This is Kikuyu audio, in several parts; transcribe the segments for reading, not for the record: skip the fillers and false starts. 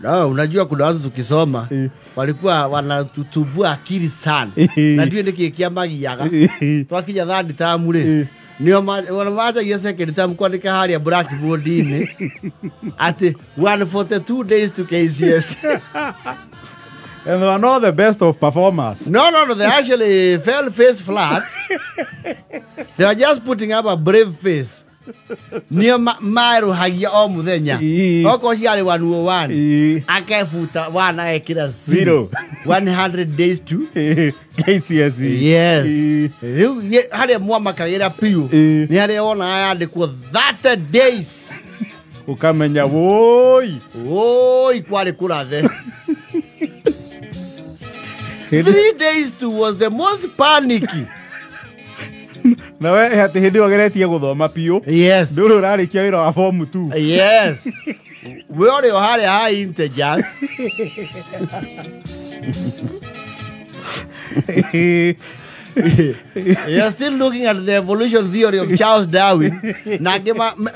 No, unajua kuna watu tukisoma walikuwa wanatutubua akili sana. Na ndio niki kiamagiaga. Twakinya third term ri. Nio wanamanjagia second term kwandika haria blackboard-inĩ atĩ 142 days to KCSE. And they are not the best of performers. No, no, no, they actually fell face flat. They are just putting up a brave face. Nio maruhagia o muthenya. Okorwo ciarĩ 101 akebuta wana ekĩra 0. 100 days to KCSE. Yes. Rĩu harĩa mwamakagĩra piũ nĩ harĩa wonaga yandĩkwo 30 days. Ukamenya woi. Woi kwarĩ kũrathe. 3 days to was the most panicky. Na we atĩ hĩndĩ ĩyo ũgeretie gũthoma piũ. Yes. Ndũrĩ ũrarĩkia wĩra wa form 2. Yes. We ũrĩ o harĩa ha integers. You're still looking at the evolution theory of Charles Darwin. Na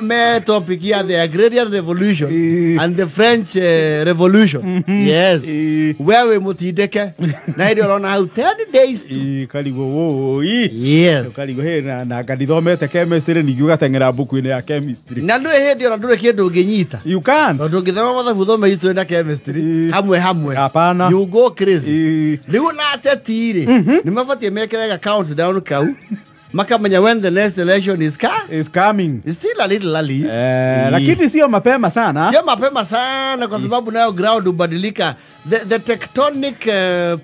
me topic here, the agrarian revolution and the French Revolution. Yes. Where we mutindeke. Na hĩndĩ ũrona hau 10 days to. Karigwo woi. Yes. Karigwo he na ngandithomete chemistry ningĩ ũgateng'era mbuku-inĩ ya chemistry. Na ndũrĩ hĩndĩ ona ndũrĩ kĩndũ ũngĩnyita. You can't. Tondũ ũngĩthoma mathabu ũthome history na chemistry hamwe hamwe. Hapana. You go crazy. Rĩu na ateti rĩ, nĩ mabatiĩ mekĩre countdown kau makamenya when the next election is is coming. It's still a little early. Lakini sio mapema sana. Sio mapema sana kwa sababu nayo ground hubadilika. The tectonic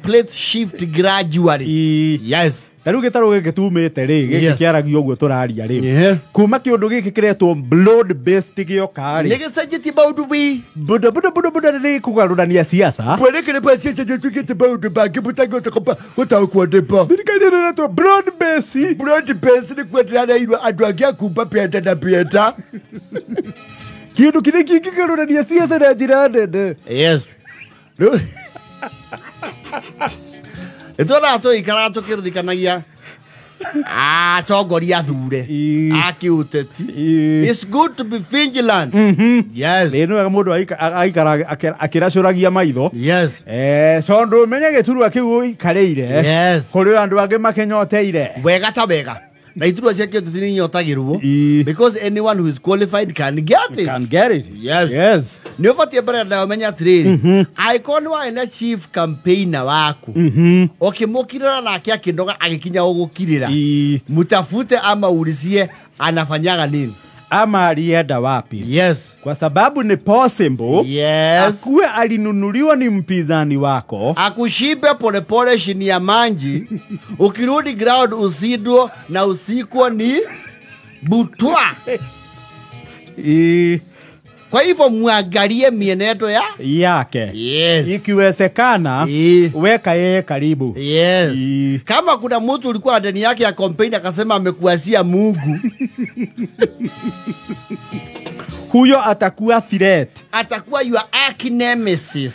plates shift gradually. Yes. Ta rĩu gĩtarũ gĩkĩ tumĩte rĩ, gĩkĩ kĩaragio ũguo tũraria rĩ. Kuma kĩũndũ gĩkĩ kĩretwo blood based gĩoka rĩ. Nĩgĩcenjetie maũndũ wi. Buda buda buda buda rĩ kũgarũrania siasa. Pwelekele pa siasa nĩtuĩkĩte maũndũ mangĩ mũtangĩhota gũtaũkwo nĩmo. Thirikari ĩno ĩretwo broad based. Broad based nĩ kuendereirwo andũ angĩ a kumba penda na penda. Kĩndũ kĩrĩa kĩngĩgarũrania siasa na njĩra nene. Yes. Ĩtwona tũikaraga tũkĩririkanagia atongoria athure a kĩũteti. It's good to be vigilant. Yes. Nĩ wega mũndũ aikara akĩracũragia maitho. Yes. Tondũ ũmenye gĩturwa kĩu ũikarĩire. Yes. Kũrĩ andũ angĩ makĩnyoteire. Wega ta wega. Na iturwa cia kĩũteti nĩ inyotagĩrwo because anyone who is qualified can get it. Can get it. Yes. Yes. Nĩ ũbatiĩ mbere na ũmenye atĩrĩrĩ, angĩkorwo nĩ warĩ na chief campaigner waku, ũkĩmũkirĩra nake akĩnoga agĩkinya gũgũkirĩra, mutafute ama ulizie anafanyaga nini. Ama alienda wapi. Yes. Kwa sababu ni possible. Yes. Akuwe alinunuliwa ni mpinzani wako. Akushibe polepole chini ya manji. Ukirudi ground usidwo na usikwo ni butwa. Kwa hivyo muangalie mienendo ya yake. Yes. Ikiwezekana weka yeye karibu. Yes. Kama kuna mtu ulikuwa ndani yake ya campaign akasema amekuasia Mungu. Huyo atakuwa threat. Atakuwa your arch nemesis.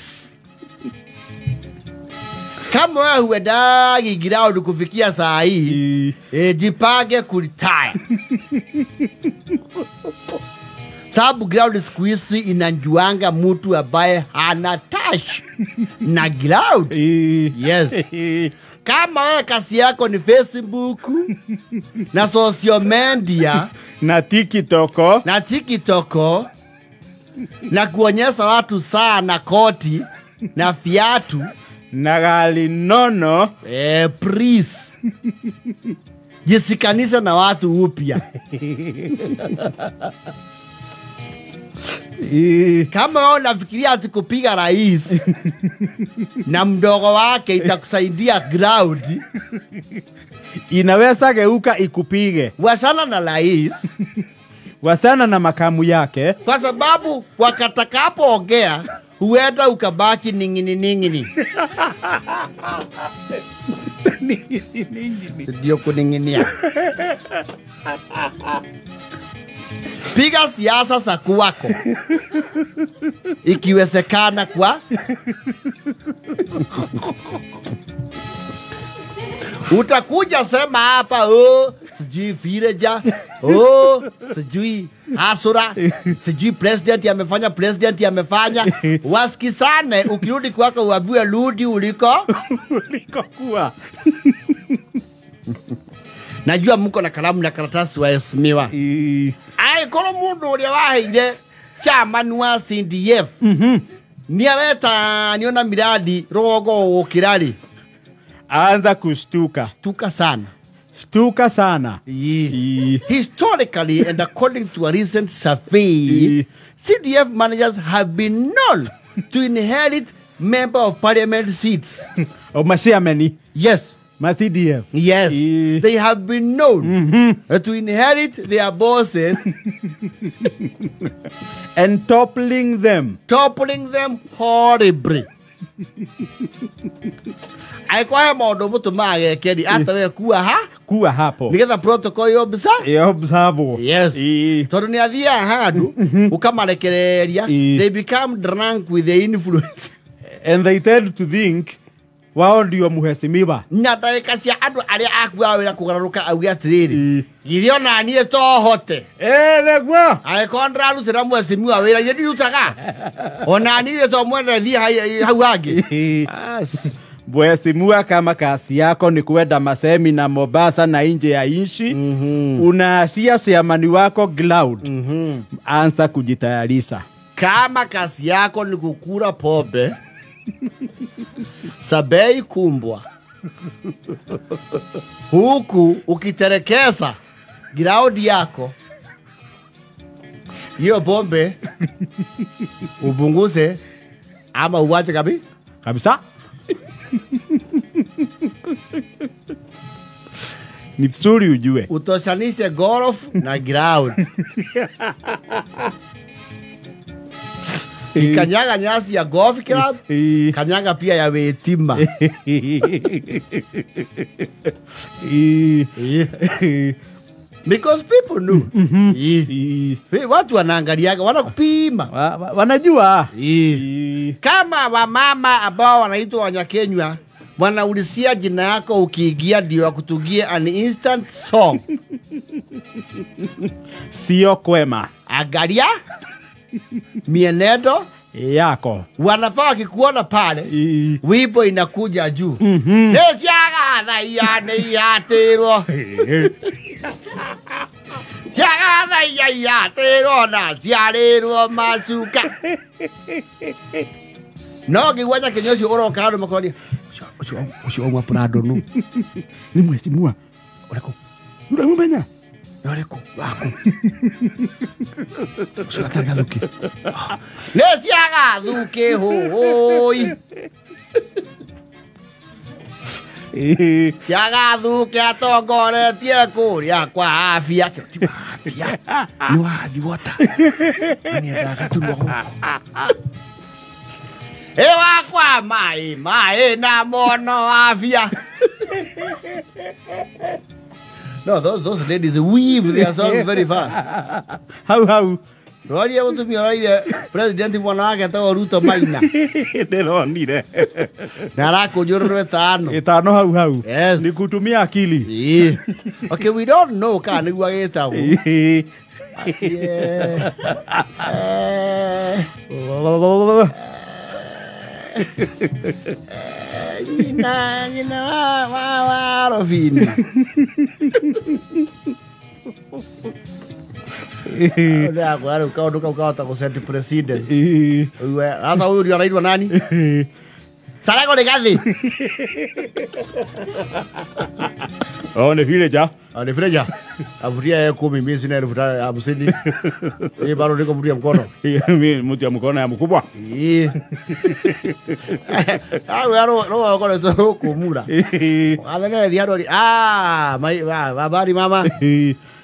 Kama wewe huendagi ground kufikia saa hii, jipange kuretire. Sababu ground siku hizi inajuanga mtu ambaye hana touch na ground. Yes. Kama wewe kasi yako ni Facebook na social media na TikTok na TikTok na kuonyesha watu saa na koti na fiatu na gari nono, please jisikanisa na watu upya. Kama wewe unafikiria ati kupiga rais na mdogo wake itakusaidia ground, inaweza geuka ikupige. Wasana na rais, wasana na makamu yake, kwa sababu wakatakapoongea huenda ukabaki ningini ningini. Ningini. Ndio kuninginia. Piga siasa za kwako. Ikiwezekana kwa utakuja sema hapa, oh sijui villager, oh sijui Asura sijui president amefanya, president amefanya. Wasikisane, ukirudi kwako uambiwe rudi uliko ulikokuwa. Najua mko na kalamu na karatasi waheshimiwa. Ai koro mundu uria waheire chairman wa CDF. Ni areta niona miradi rogo ukirari. Anza kushtuka. Shtuka sana. Shtuka sana. Historically and according to a recent survey, CDF managers have been known to inherit member of parliament seats. Oh, mashiameni. Yes. Ma CDF. Yes. They have been known to inherit their bosses and toppling them. Toppling them horribly. Aikwa maundu mutumaga keri atawe kuwa ha kuwa hapo nigetha protocol yobsa yobsabo. Yes. Tondu ni athia handu ukamarekereria, they become drunk with the influence and they tend to think wao ndio muheshimiwa na ndagika cia andu aria akua wira kugararuka auge atiriri githi ona nie tohote nĩguo angĩkorwo ndĩrarutĩra mheshimiwa wĩra ithe ndirutaga ona niĩ to mwene thiĩ hau hangĩ. Mheshimiwa, kama kasi yako ni kwenda masemina Mombasa na nje ya nchi, unaashia siamani wako ground. Anza kujitayarisha. Kama kasi yako ni kukura pombe sabei kumbwa huku ukiterekeza ground yako hiyo pombe upunguze ama uache kabisa. Ni vizuri ujue utoshanishe golf na ground. Ikanyaga nyasi ya golf club, kanyaga pia ya wetima. Because people know. Watu wanaangaliaga, wanakupima. Wanajua. Kama wamama ambao wanaitwa Wanyakenywa wanaulizia jina yako ukiingia ndio wakutugie an instant song. Sio kwema. Angalia mienendo yako. Wanafaa wakikuona pale, wimbo inakuja juu. No ngigwanya Kenya ucio uroka andu makoria ucio auma Prado nu ni mheshimiwa uriko uramumenya uriko waku ucio atari gathuki ni ciagathuki hũi ciagathuki atongoretie kũrĩa kwa afya ti wa afya ni wathi wota ni ndagaturwo gũkũ ewa kwa mai mai na mono afya. No, those ladies weave their songs very fast. How Roria mutumia oraire president mwana wake etagwo Ruto Maina. Ndironire. Na arakũnjũrũrwo ĩtano. Ĩtano hau hau. Yes. Ni kutumia akili. Okay, we don't know kana nĩguo agĩtagwo. Nyina wa Rovini. Ndio kaundu kau kahota gũ set precedence. Sasa huyu ndio anaitwa nani? Sarego Rigathi. Oh, ni villager. Oh, ni villager. Avutia 10 mimi sina 50,000. Hii bado niko mtu ya mkono. Mimi mtu ya mkono ya mkubwa. Eh. Ah, wewe ro ro ro kumura. Athene thiaro. Ah, mai habari mama.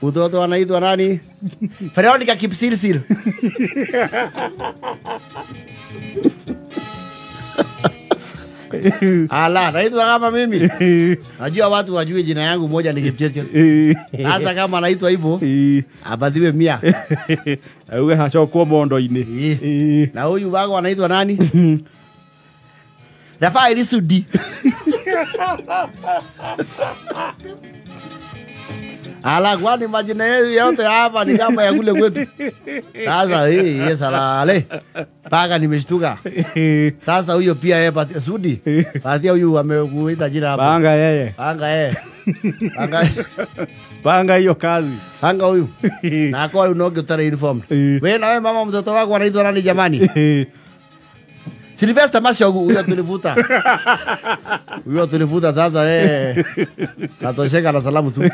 Mtoto anaitwa nani? Veronica Kipsilsil. Ala, naitwa kama mimi. Najua watu wajue jina yangu moja ni Kipchirchir. Hata kama naitwa hivyo, abadhiwe 100. Auge hachokwo mondo-inĩ. Na huyu wangu anaitwa nani? Rafael Sudi. Ala, kwani majina yetu yote hapa ni kama ya kule kwetu. Sasa hii yes alale. Paka nimeshtuka. Sasa huyo pia yeye Sudi. Patia huyu amekuita jina hapo. Panga yeye. Panga yeye. Panga. Panga hiyo kazi. Panga huyu. Na kwa unoge utare uniform. Wewe na wewe mama mtoto wako anaitwa nani jamani? Sylvester Mashogu huyo tulivuta. Huyo tulivuta sasa eh. Katosheka na salamu tu.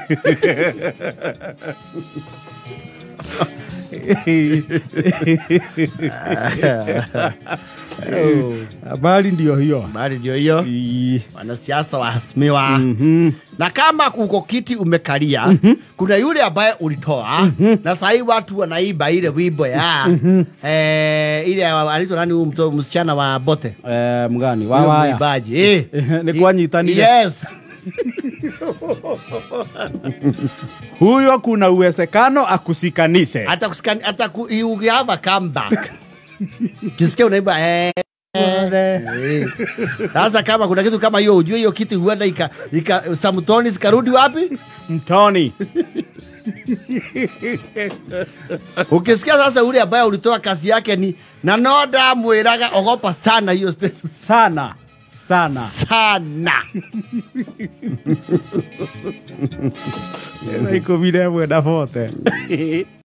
Habari ndio hiyo. Habari ndio hiyo. Wanasiasa wahasimiwa. Na kama uko kiti umekalia, kuna yule ambaye ulitoa, na sahii watu wanaiba ile wimbo ya ile anaitwa nani huyu msichana wa Bote? Mgani? Wa waya. Mwimbaji. Ni kwa nyitanire. Yes. Huyo kuna uwezekano akusikanishe. Hata kusikani, hata you have a comeback. Kisikia unaimba Sasa kama kuna kitu kama hiyo ujue hiyo kitu huenda ika Samtoni zikarudi wapi? Mtoni. Ukisikia sasa ule ambaye ulitoa kazi yake ni na noda mwiraga, ogopa sana hiyo statement. Sana. Sana. Sana. 11:40.